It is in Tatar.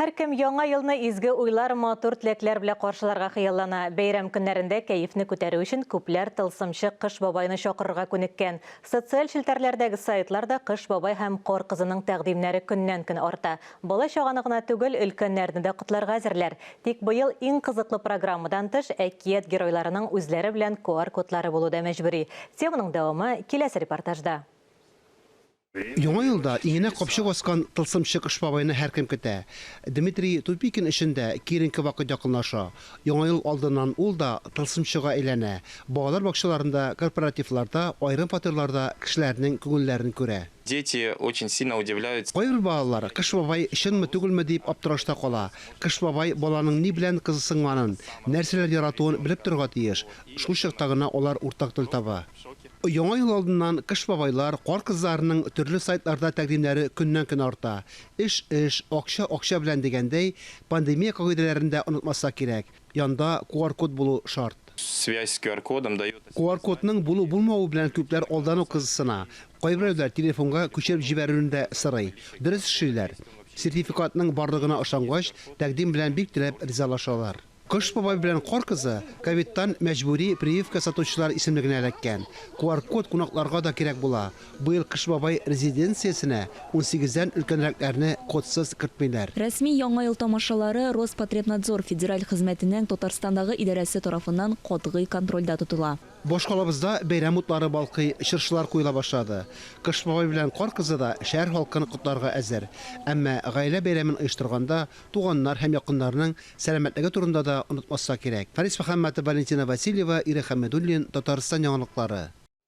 Һәркем Яңа елны изге уйлар, матур теләкләр белән каршыларга хыяллана. Бәйрәм көннәрендә кәефне күтәрү өчен күпләр тылсымчы Кыш бабайны чакырырга күнеккән. Социаль челтәрләрдәге сайтларда Кыш бабай һәм Кар кызының тәкъдимнәре көннән-көн арта. Бала-чаганы гына түгел, өлкәннәрне дә котларга әзерләр. Тик быел иң кызыклы программадан тыш, әкият геройларының үзләре белән QR-кодлары булу да мәҗбүри. Теманың дәвамы, киләсе репортажда. Яңа елда иңенә капчык аскан тылсымчы Кыш бабайны һәркем көтә. Дмитрий Тупикин өчен дә киеренке вакыт якынлаша. Яңа ел алдыннан ул да тылсымчыга әйләнә, балалар бакчаларында, корпоративларда, аерым фатирларда кешеләрнең күңелләрен күрә. Дети очень сильно удивляются. Кайбер балалар Кыш бабай чынмы-түгелме дип аптырашта кала. Кыш бабай баланың ни белән кызыксынганын, нәрсәләр яратуын белеп торырга тиеш, шул чакта гына алар уртак тел таба. Яңа ел алдыннан Кыш бабайлар, Кар кызларының төрле сайтларда тәкъдимнәре көннән-көн арта. Эш, эш, акча, акча белән дигәндәй, пандемия кагыйдәләрен дә онытмаска кирәк. Янда QR-код булу шарт. Связь с QR-кодом дает. QR-кодның булу-булмавы белән күпләр алдан ук кызыксына. Кайберәүләр телефонга күчереп җибәрүне дә сорый. Дөрес эшлиләр. Сертификатның барлыгына ышангач, тәкъдим белән бик теләп ризалашалар. Кыш бабай белән Кар кызы ковидтан мәҗбүри прививка ясатучылар исемлегенә эләккән. QR-код кунакларга да кирәк була. Быел Кыш бабай резиденциясенә унсигездән өлкәнрәкләрне кодсыз кертмиләр. Рәсми Яңа ел тамашалары Роспотребнадзор федераль хезмәтенең Татарстандагы идарәсе тарафыннан катгый контрольдә тотыла. Башкалабызда бәйрәм утлары балкый, чыршылар куела башлады. Кыш бабай белән Кар кызы да шәһәр халкын котларга әзер. Әмма гаилә бәйрәмен оештырганда туганнар һәм якыннарның сәламәтлеге турында да онытмаска кирәк. Фарис Мөхәммәтов, Валентина Васильева, Ирек Хәмидуллин, Татарстан яңалыклары.